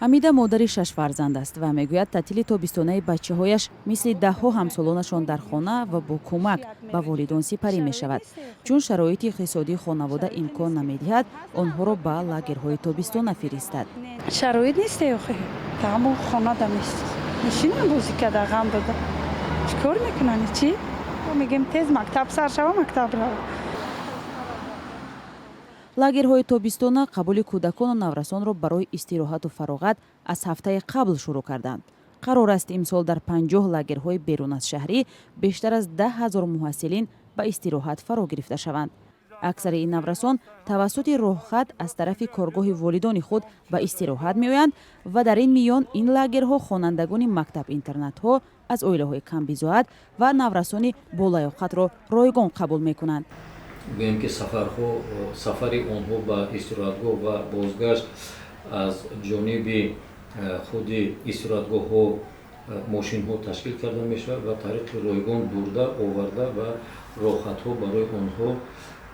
Ҳамида модари шаш фарзанд аст ва мегӯяд, таътили тобистонаи бачаҳояш мисли даҳҳо ҳамсолонашон дар хона ва бо кӯмак ба волидон сипарӣ мешавад, чун шароити иқтисодии хонавода имкон намедиҳад онҳоро ба лагерҳои тобистона фиристад. Шароит несте охи, ҳамон хонада нест, мешинам, бозӣ карда, ғам дода, чӣ кор мекунанд? Чӣ мегем? Тез мактаб сар шава, мактаб рава. Лагерҳои тобистона қабули кӯдакону наврасонро барои истироҳату фароғат аз ҳафтаи қабл шурӯъ карданд. Қарор аст, имсол дар 50 лагерҳои берун аз шаҳрӣ бештар аз 10 000 муҳассилин ба истироҳат фаро гирифта шаванд. Аксари ин наврасон тавассути роҳхат аз тарафи коргоҳи волидони худ ба истироҳат меоянд ва дар ин миён ин лагерҳо хонандагони мактаб-интернатҳо, аз оилаҳои камбизоат ва наврасони болаёқатро ройгон қабул мекунанд. Гӯем, ки сафарҳо, сафари онҳо ба истироҳатгоҳ ва бозгашт аз ҷониби худи истироҳатгоҳҳо мошинҳо ташкил карда мешавад ва тариқи ройгон бурда оварда ва роҳхатҳо барои онҳо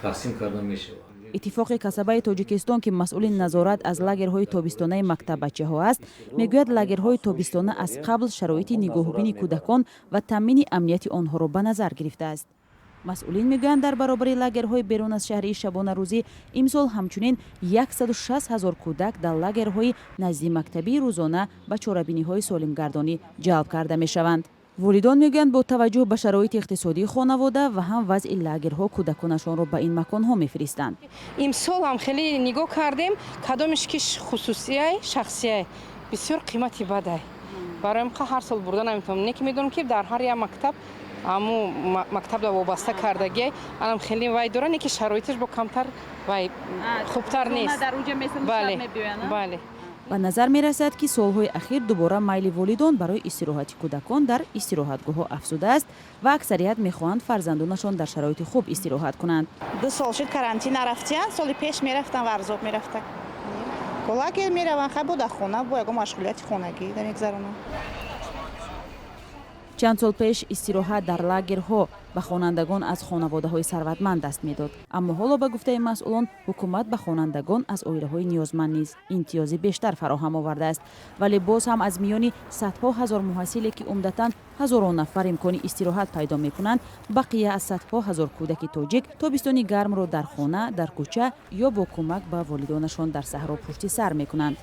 тақсим карда мешавад. Иттифоқи касабаи Тоҷикистон, ки масъули назорат аз лагерҳои тобистонаи мактаббачаҳо аст, мегӯяд, лагерҳои тобистона аз қабл шароити нигоҳубини кӯдакон ва таъмини амнияти онҳоро ба назар гирифтааст. Масъулин мегӯянд, дар баробари лагерҳои берун аз шаҳрии шабонарӯзӣ имсол ҳамчунин 160 ҳазор кӯдак дар лагерҳои наздимактабии рӯзона ба чорабиниҳои солимгардонӣ ҷалб карда мешаванд. Волидон мегӯянд, бо таваҷҷӯҳ ба шароити иқтисодии хонавода ва ҳам вазъи лагерҳо кӯдаконашонро ба ин маконҳо мефиристанд. Имсол ҳам хеле нигоҳ кардем, кадомеш ки хусусияй, шахсияй, бисёр қимати бадай. Барои ҳар сол бурда наметавонам, не ки медонам, ки дар ҳар як мактаб, аму мактабда вобаста кардагиай, анам хеле вай дора, не ки шароиташ бо камтар вай хубтар нест. Бале. Ба назар мерасад, ки солҳои ахир дубора майли волидон барои истироҳати кӯдакон дар истироҳатгоҳҳо афзудааст ва аксарият мехоҳанд фарзандонашон дар шароити хуб истироҳат кунанд. 2 сол шуд, карантин нарафтиян. Соли пеш мерафтан, Варзоб мерафтан, лагер мераванд. Хай, бо дар хона бо ягон машғулияти хонагӣ мегзаронанд. Чанд сол пеш истироҳат дар лагерҳо ба хонандагон аз хонаводаҳои сарватманд даст медод, аммо ҳоло, ба гуфтаи масъулон, ҳукумат ба хонандагон аз оилаҳои ниёзманд низ имтиёзи бештар фароҳам овардааст. Вале боз ҳам аз миёни садҳо ҳазор муҳассиле, ки умдатан ҳазорон нафар имкони истироҳат пайдо мекунанд, бақия аз садҳо ҳазор кӯдаки тоҷик тобистони гармро дар хона, дар кӯча ё бо кӯмак ба волидонашон дар саҳро пушти сар мекунанд.